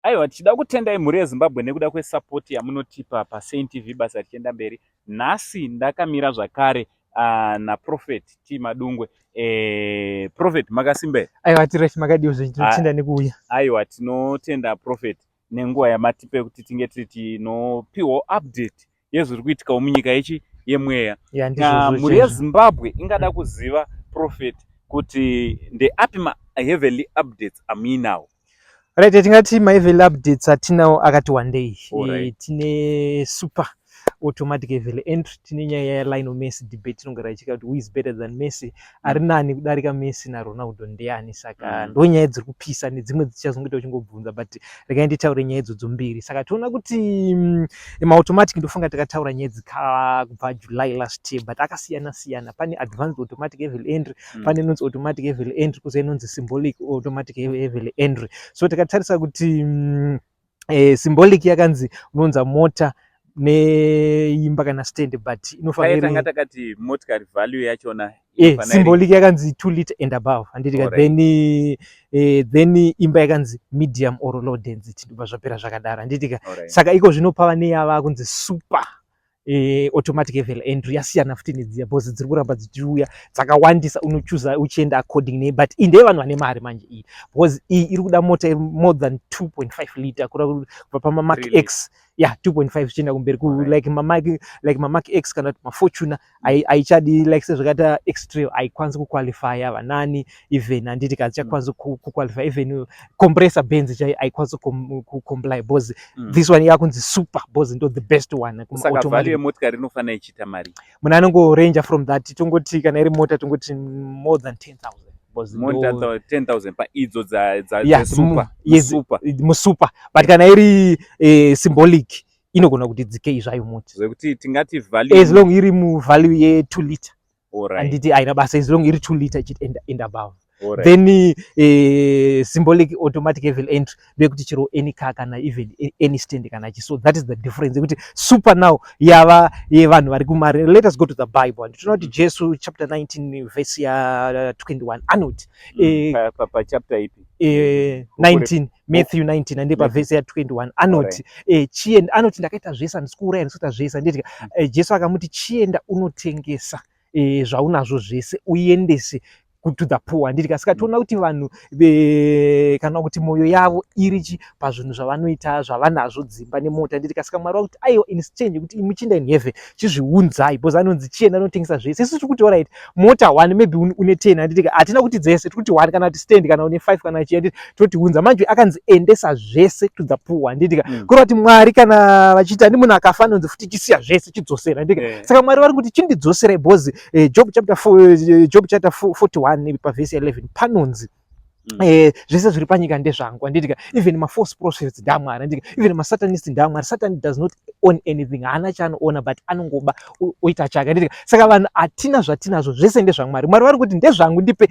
Aiwa, tichida kutendai mhuri yeZimbabwe nekuda kwesupport yamunotipa paSaint TV basa richienda mberi. Nhasi ndakamira zvakare naProphet T Madungwe. Prophet, makasimba here? Aiwa, tiripo, makadiwo zvenyu? Tinotenda nekuuya. Aiwa, tinotenda Prophet nenguva yamatipa yekuti tinge tiri tinopiwawo update yezviri kuitikawo munyika yechi yemweya. Ya, ndizvozvo. Mhuri Chaizvo. yeZimbabwe ingada kuziva, Prophet, kuti ndeapi maheavenly updates amuinawo? Right, tingati maheavenly updates atinawo akati wandei. Tine super automatic heavenly entry, tine nyaya yaLionel Messi debate inogara ichiita kuti who is better than Messi, ari nani kudarika Messi naRonaldo ndiani. Saka ndo nyaya dziri kupisa nedzimwe dzichazongoita uchingobvunza, but regai nditaure nyaya idzodzo mbiri. Saka toona kuti maautomatic, ndofunga takataura nyaya dzika kubva July last year, but akasiyana siyana. Pane advanced automatic heavenly entry, pane inonzi automatic heavenly entry, kuzo inonzi symbolic automatic heavenly entry. So takatarisa kuti symbolic yakanzi unounza mota neimba kana stand, but Kaya inofanira tanga takati motikari value yachona symbolic yakanzi 2 liter and above, handiti ka? Then imba yakanzi medium or low density, ndobva zvapera zvakadaro, handiti ka? Saka iko zvino pava neyava kunzi super automatic heavenly entry. Yasiyana futi nedziya because dziri kuramba dzichiuya dzakawandisa, unochuza uchienda according ne, but iyi ndeyevanhu vane mari manje iyi, because iyi iri kuda mota iri more than 2.5 liter, kubva pamaMark Really? X, ya 2.5 zvichienda kumberi ku like maMark X kana kuti maFortuner haichadi, like sezvakaita X-Trail haikwanisi kuqualifya vanani even, handiti ka? Dzichakwanisi kuqualify even Kompressor Benz chai haikwanisi kucomply because this one yakunzi super because ndo the best one kuma Saka automatic. Value yemotikari inofanira ichiita mari? Munhu anongorenja from that, tongoti kana iri mota tongoti more than 10,000 because More than 10,000 paidzo dzesuper? Yes, super. Musuper, but kana iri symbolic inogona kuti dzikei zvayo mota. Zvekuti tingati value As long iri muvalue ye2 liter, handiti, haina basa, as long iri 2 liter ichiti and above. Then symbolic automatic heavenly entry ndeyekuti chero any car kana even any stand kana chi. So that is the difference yekuti super now yava yevanhu vari kumari. Let us go to the Bible. Ndinoona kuti Jesu chapter 19 verse ya 21 anoti Pachapter ipi? 19, Matthew 19, ande pavhesi ya 21 anoti chienda, anoti, "Ndakaita zvese, handisi kuuraya, handisi kuita zvese," handiti? Jesu akamuti, "Chienda unotengesa zvaunazvo zvese uendese to the poor," handiti? Saka toona kuti vanhu kana kuti mwoyo yavo iri chi pazvinhu zvavanoita, zvavanazvo, dzimba nemota, handiti? Saka Mwari vakuti, "Aiwa, in exchange yekuti muchinda in heaven, chizviunzai," because anonzi chienda unotengesa zvese. Isu tiri kuti, alright, mota one, maybe une 10, handiti? Hatina kuti dzese, tiri kuti one kana kuti stand, kana une 5 kana chi, handiti? Toti unza. Manje akanzi endesa zvese to the poor, handiti? Kureva kuti Mwari kana vachiita ndi munhu akafa anonzi futi chisiya zvese, chidzosera, handiti? Saka Mwari vari kuti chindidzoserai because Job chapter 4, Job chapter 41 pavhesi 11 panonzi zvese zviri panyika ndezvangu, handitika? Even mafalse prophets ndamwari, handitika? Even masatanist ndamwari. Satan does not own anything, haana chaanoona, but anongoba oita chake, handitika? Saka vanhu hatina zvatinazvo, zvese ndezvamwari. Mwari vari kuti ndezvangu, ndipe.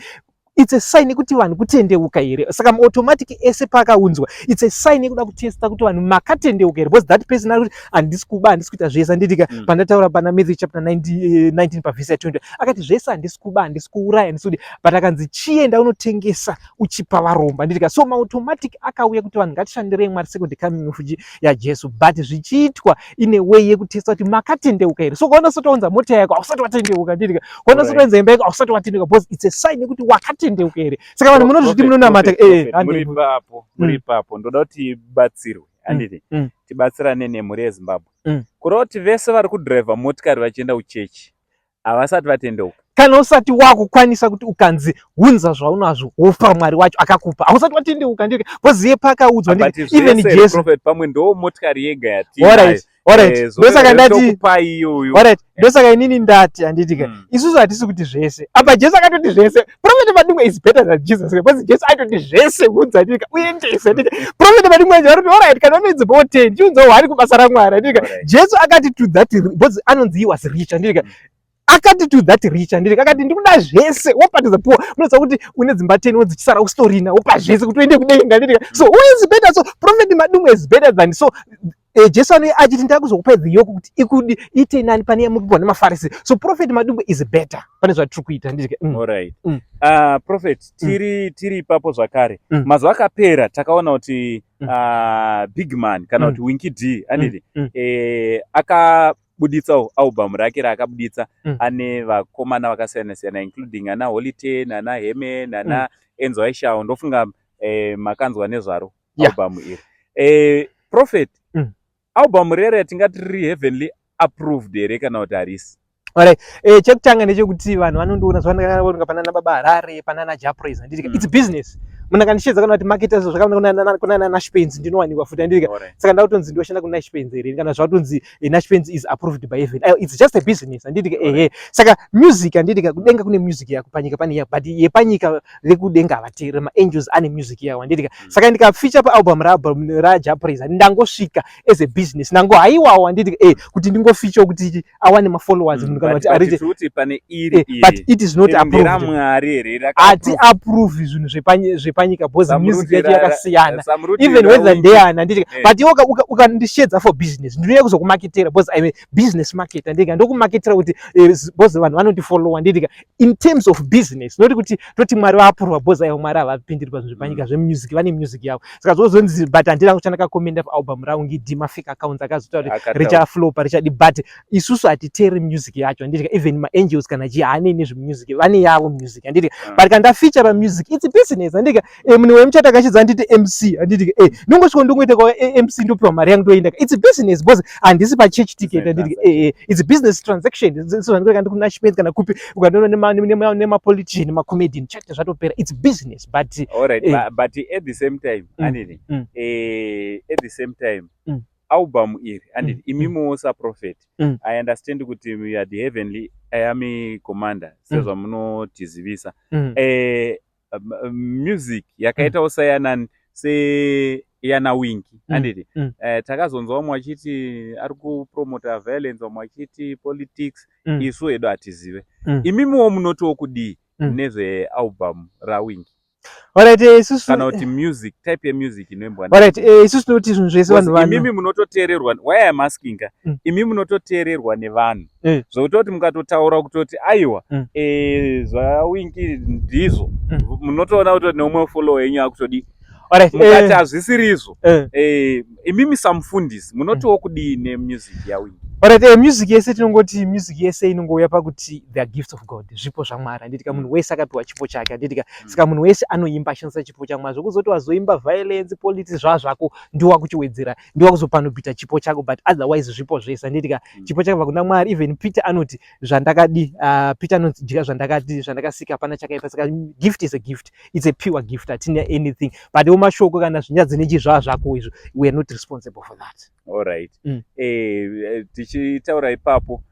It's a sign yekuti vanhu kutendeuka here. Saka maautomatic ese paakaunzwa, it's a sign yekuda kutesta kuti vanhu makatendeuka here, because that person ari kuti handisi kuba, handisi kuita zvese, handitika? Pandataura pana Matthew chapter 19, 19 pavhesi ya 20 akati zvese handisi kuba, handisi kuuraya, handisi kudi, but akanzi chienda unotengesa uchipa varombo, handitika? So maautomatic akauya kuti vanhu ngatishandirei Mwari second coming of yaJesu, but zvichiitwa in a way yekutesta kuti makatendeuka here. So ukaona usati waunza mota yako, hausati watendeuka, handitika? Ukaona usati waunza imba yako, hausati watendeuka, because it's a sign yekuti wakatendeuka here. Saka vanhu munozviti munonamata Muri ipapo, muri ipapo, ndoda kuti batsirwe, handiti? Tibatsirane nemhuri yeZimbabwe. Kureva kuti vese vari kudhiraivha motikari vachienda kuchechi havasati vatendeuka? Kana usati wakukwanisa kuti ukanzi hunza zvaunazvo wopa Mwari wacho akakupa, hausati watendeuka, ndike, because iye paakaudzwa But even zvese, Jesu Prophet, pamwe ndo motikari yega. Alright, ndosaka ndati Tokupai iyoyo. Alright, ndosaka inini ndati, handitika, isusu hatisi kuti zvese. Apa Jesu akatoti zvese. Prophet Madungwe is better than Jesus because Jesu aitoti zvese hunza, handitika, uendese, handitika? Prophet Madungwe vari kuti, alright, kana unoidzimbawo 10, chiunzawo hari kubasa raMwari, handitika? Jesu akati to that, because anonzi he was rich, handitika? Akati to that rich, handitika, akati ndikuda zvese, wopa to the poor. Munoziva kuti une dzimba 10 wodzichisara usitorina, wopa zvese kuti uende kudenga, handitika? So who is better? So Prophet Madungwe is better than, so Jesu anouya achiti, "Ndakuzokupai the yoke kuti ikudi ite nani pane yamukupiwa nemaFarisi." So Prophet Madungwe is better pane zvatiri kuita, handiti? Alright. Prophet, tiri ipapo zvakare. Mazuva akapera takaona kuti Big Man kana kuti Winky D, anditi, akabuditsawo album rake raakabuditsa ane vakomana vakasiyana siyana, including ana Holy Ten, ana Hemen, ana Enzo Aishao. Ndofunga makanzwa nezvaro album iri. Prophet, album rere tingati riri heavenly approved here kana kuti harisi? Alright. Chekutanga ndechekuti vanhu vanondiona zvavanonga panana Baba Harare, panana Japres, handiti? It's business. Munhu akandishedza kana kuti marketer, zvakaona kunana Nash Paints, ndinowanikwa futi, handiti? Saka ndakutonzi ndoshanda kuNash Paints here kana zvakutonzi Nash Paints is approved by heaven? It's just a business, handiti? Ehe, saka music, handiti, kudenga kune music yako, panyika pane yako, but yepanyika vekudenga havateereri. Maangels ane music yawo, handiti? Saka ndikafeature paalbum raalbum raJapres, ndangosvika as a business, ndango haiwawo, handiti, kuti ndingofeature kuti awane mafollowers munhu kana kuti arite. Kuti pane iri But it is not approved. Ramwari here? Hati approve zvinhu zvepanyika because music yacho yakasiyana, even whether ndeyani, handiti? But iwe ukandishedza for business, ndinouya kuzokumaketera because I'm a business marketer, handiti? Ndokumaketera kuti because vanhu vanondifollowa, handiti? In terms of business, noti kuti toti Mwari vaapprova, because aiwa, Mwari havapindiri pazvinhu zvepanyika zvemusic, vane music yavo. Saka zvozonzi, but handina kuchandakakomenda paalbum rangu ndi mafake accounts akazotaura kuti richaflopa, richadi, but isusu hatiteeri music yacho, handiti? Even maangels kana chii haanei nezvemusic, vane yavo music, handiti? But kana ndafeature pamusic, it's business, handiti? Munhu wemuchato akachidza nditi MC, handiti? Ndongosvika ndongoita kwa MC, ndopiwa mari yangu, ndoenda. It's business because handisi pachurch ticket, handiti? It's business transaction. So zvandikuita ndi kuna Shipens kana kupi, ukandoona nemapolitician, nemacomedian chete, zvatopera. It's business, but Alright, but at the same time, anditi, at the same time, album iri, anditi, imimiwo saprophet, I understand kuti you are the heavenly army commander sezvamunotizivisa. Music yakaitawo sayanani seyana Winky, anditi? Takazonzwa vamwe vachiti ari kupromota violence, vamwe vachiti politics. Isu hedu hatizive. Imimiwo munotiwo kudii nezvealbum raWinky Alright, isusu kana kuti music, type yemusic inoimbwa? Alright, isusu tinoti zvinhu zvese vanhu vano Imimi munototeererwa. Why am asking ka? Imi munototeererwa nevanhu zvekutoti mukatotaura kutoti aiwa, zvaWinky ndizvo, munotoona kuti neumwe follower yenyu akutodi. Alright, Mukati hazvisiri izvo, imimi samufundisi munotiwo kudii nemusic yaWinky? Alright, music yese, tinongoti music yese inongouya pakuti they are gifts of God, zvipo zvaMwari, handiti ka? Munhu wese akapiwa chipo chake, handiti ka? Saka munhu wese anoimba achishandisa chipo chaMwari. Zvokuzoti wazoimba violence, politics, zvaa zvako, ndiwa kuchiwedzera, ndiwa kuzopanopita chipo chako, but otherwise zvipo zvese, handiti ka? Chipo chakabva kuna Mwari. Even Peter anoti zvandakadi, Peter anoti dya zvandakadi, zvandakasika, hapana chakaipa. Saka gift is a gift, it's a pure gift, hatina anything, but wo mashoko kana zvinyadzi nechi zvaa zvako izvo, we are not responsible for that. Alright. Tichitaura ipapo,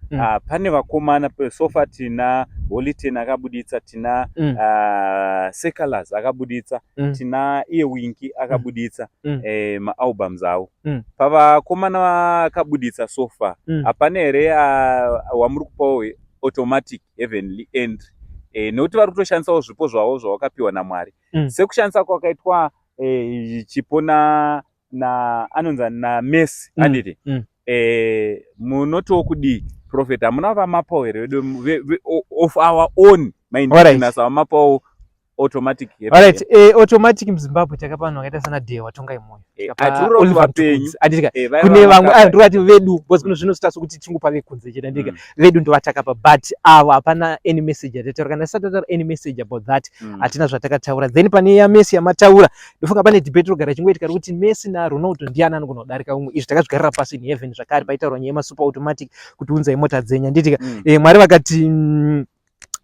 pane vakomana so far tina Holy Ten akabuditsa, tina Seculars akabuditsa, tina iye Winky akabuditsa maalbums avo. Pavakomana vakabuditsa so far, hapana here wamuri kupawo automatic heavenly entry, nekuti vari kutoshandisawo zvipo zvavo zvavakapiwa naMwari, sekushandisa kwakaitwa chipo na anonzi naMessi, handiti? Munotiwo kudii, prophet? Hamuna vamapawo here vedu of our own maindigenous, vamapawo automatic heaven? Alright, automatic muZimbabwe takapa vanhu vakaita sana Dhewa Tongai Moyo. Tikapa Hatiri kuti Oliver vapenyu. Mtukudzi, handiti ka? Vaiva Kune vamwe vakapa. ndokati vedu, because kune zvinosita sokuti tingopa vekunze chete, handiti ka? Vedu ndovatakapa, but avo hapana any message yatataura. Kana tisati tataura any message about that, hatina zvatakataura. Then pane yaMessi yamataura, ndofunga pane debate rogara ichingoitika rekuti Messi naRonaldo ndiani anogona kudarika umwe. Izvi takazvigarira pasi in heaven zvakare, paitaurwa nyaya yemasuper automatic kuti unzai mota dzenyu, handiti ka? Mwari vakati,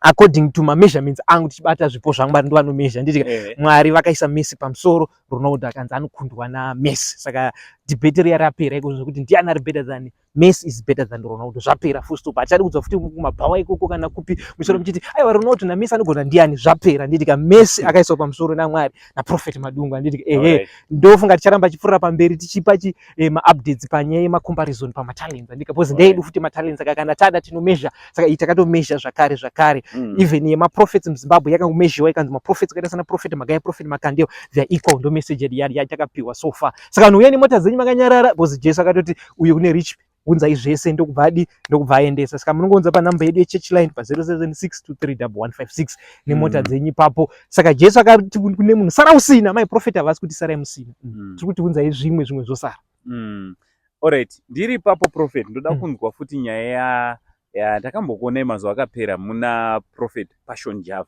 according to mameasurements angu, tichibata zvipo zvangu, Mwari ndovanomeasure, handiti ka? Mwari vakaisa Messi pamusoro, Ronaldo akanzi anokundwa naMessi. Saka debate riya rapera iko, zvekuti ndiani ari better than Messi is better than Ronaldo. Zvapera, full stop. Hachadi kudzwa futi kumabhawa ikoko kana kupi musoro muchiti aiwa, Ronaldo naMessi anogona ndiani. Zvapera, handitika? Messi akaiswa pamusoro naMwari naProphet Madungwe, handitika? Ehe. Ndofunga ticharamba chipfuurira pamberi tichipa chi maupdates panyaya yemacomparison pamatalents, handika? Because ndeedu futi matalents. Saka kana tada tinomeasure, saka iyi takatomeasure zvakare zvakare. Even yemaprophets muZimbabwe yakangomeasurewa, ikanzi maprophets akaita sana Prophet Magaya, Prophet Makandiwa, they are equal. Ndo message yedu yatakapiwa so far. Saka vanhu, uyai nemota dzenyu makanyarara, because Jesu akatoti uyo kune rich, unzai zvese, ndokubva adi, ndokubva aendesa. Saka munongounza panhamba yedu yechurch line pa076231156 nemota dzenyu ipapo. Saka Jesu akati kune munhu, "Sara usina." Mai prophet havasi kuti sarai musina. Tiri kuti unzai zvimwe, zvimwe zvosara. Alright, ndiri ipapo, prophet, ndoda kunzwa futi nyaya ya ndakambokuonai mazuva akapera muna Prophet Passion Java.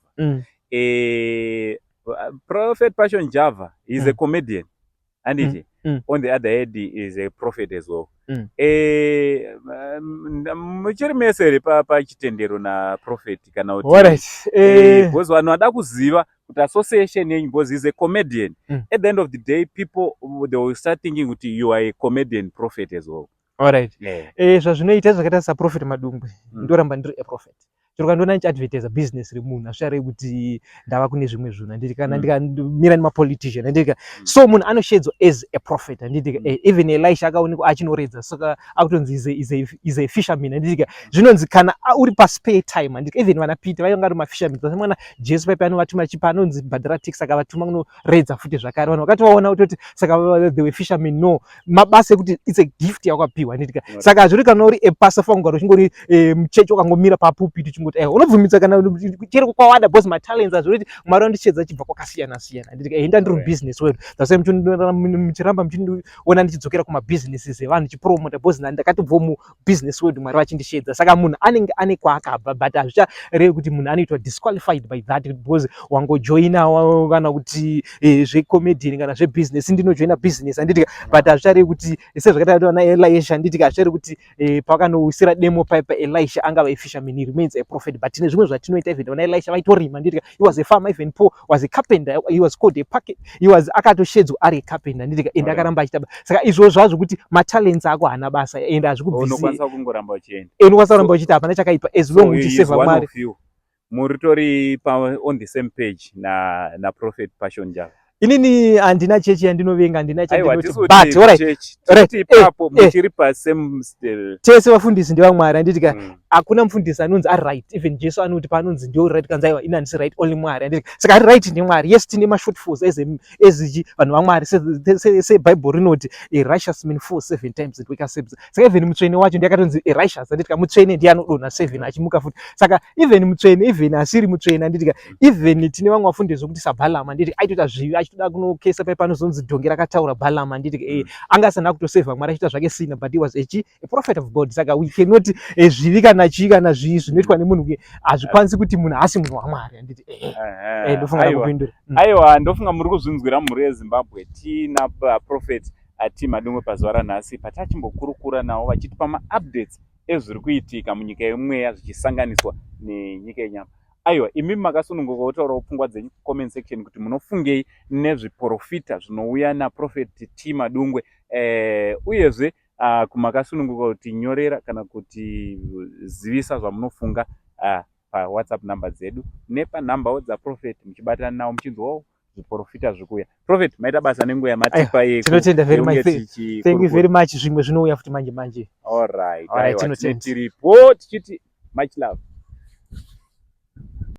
Prophet Passion Java is a comedian, handiti? On the other hand, is a prophet as well. Muchiri mese here pachitendero naprophet kana kuti because vanhu vada kuziva kuti association yenyu, because he's a comedian, at the end of the day people, they will start thinking kuti you are a comedian prophet as well. Alright. Zvazvinoita zvakaita saProphet Madungwe, ndoramba ndiri a prophet chero kandiona ndichiadvertisa business remunhu, hazvicharei kuti ndava kune zvimwe zvinhu, handiti? Kana ndikamira nemapolitician, handiti? So munhu anoshedzwa as a prophet, handiti? Even Elisha akaonekwa achinoredza, saka akutonzi is a fisherman, handiti? Zvinonzi kana uri paspare time, handiti? Even vana Peter vainga vari mafisherman, asi mwana Jesu paipa anovatuma chipa anonzi bhadhara tax, akavatuma kunoredza futi zvakare. Vanhu vakatovaona kutoti saka they were fishermen. No, mabasa ekuti it's a gift yawakapiwa, handiti? Saka hazviri kana uri a pastor, fangogara uchingori muchechi wakangomira papulpit uchingoti unobvumidza kana chero kwawada, because matalents hazviri kuti Mwari vandichedza achibva kwakasiyana siyana, handiti? Inda ndiri mubusiness world, that's why muchiramba muchindiona ndichidzokera kumabusinesses evanhu chipromota, because ndakatobvawo mubusiness world, Mwari vachindishedza. Saka munhu anenge ane kwaakabva, but hazvicharevi kuti munhu anoitwa disqualified by that because wangojoina kana kuti zvecomedian kana zvebusiness, ndinojoina business, handiti? But hazvicharevi kuti sezvakaita kuti vana Elisha, handiti? Hazvicharevi kuti pavakanowisira demo paipa Elisha angava a fisherman. He remains a prophet, but tine zvimwe zvatinoita. Even vana Elisha vaitorima, handiti? He was a farmer. Even Paul was a carpenter. He was called a packet, he was akatoshedzwa ari a carpenter, handiti? And akaramba achiita. Saka izvozvo zvazvo kuti matalents ako haana basa and hazvikubvisi. Unokwanisa kungoramba uchienda. Unokwanisa kuramba uchiita, hapana chakaipa as long uchisevha Mwari. Muritori on the same page naProphet Passion Java? Inini handina chechi yandinovenga, handina chandinoti, but alright, ipapo muchiri pasame. Tese vafundisi ndevamwari, handiti ka? Hakuna mufundisi anonzi ari right. Even Jesu anoti paanonzi ndio right, kanzi aiwa, ini handisi right, only Mwari, handiti? Saka ari right ndemwari. Yes, tine mashortfalls as vanhu vamwari. Sebhaibheri rinoti a righteous man falls seven times and wake up. Saka even mutsvene wacho ndiye akatonzi a righteous, handiti ka? Mutsvene ndiye anodonha seven achimuka futi. Saka even mutsvene, even asiri mutsvene, handiti ka? Even tine vamwe vafundisi vokuti saBhalam, handiti? Aitoita zvivi achitoda kunokesa pai panozonzi dhongi rakataura Bhalam, handiti? Anga asina kutosevha Mwari, achiita zvake sina, but he was a prophet of God. Saka we cannot zvivi kana chii kana zvii zvinoitwa nemunhu hazvikwanisi kuti munhu haasi munhu waMwari, handiti? Ndofunga kupindura. Aiwa, ndofunga muri kuzvinzwira, mhuri yeZimbabwe. Tina Prophet T Madungwe pazuva ranhasi patachimbokurukura navo vachitipa maupdates ezviri kuitika munyika yemweya zvichisanganiswa nenyika yenyama. Aiwa, imi makasununguka kutaurawo pfungwa dzenyu comment section kuti munofungei nezviprofita zvinouya naProphet T Madungwe, uyezve kumakasununguka kutinyorera kana kutizivisa zvamunofunga paWhatsApp number dzedu nepanhambawo dzaprophet, muchibatana navo muchinzwawo zviprofita zviri kuuya. Prophet, maita basa nenguva yamatipa. Tinotenda very much, thank you very much. Zvimwe zvinouya futi manje manje. Alright, tiripo tichiti much love.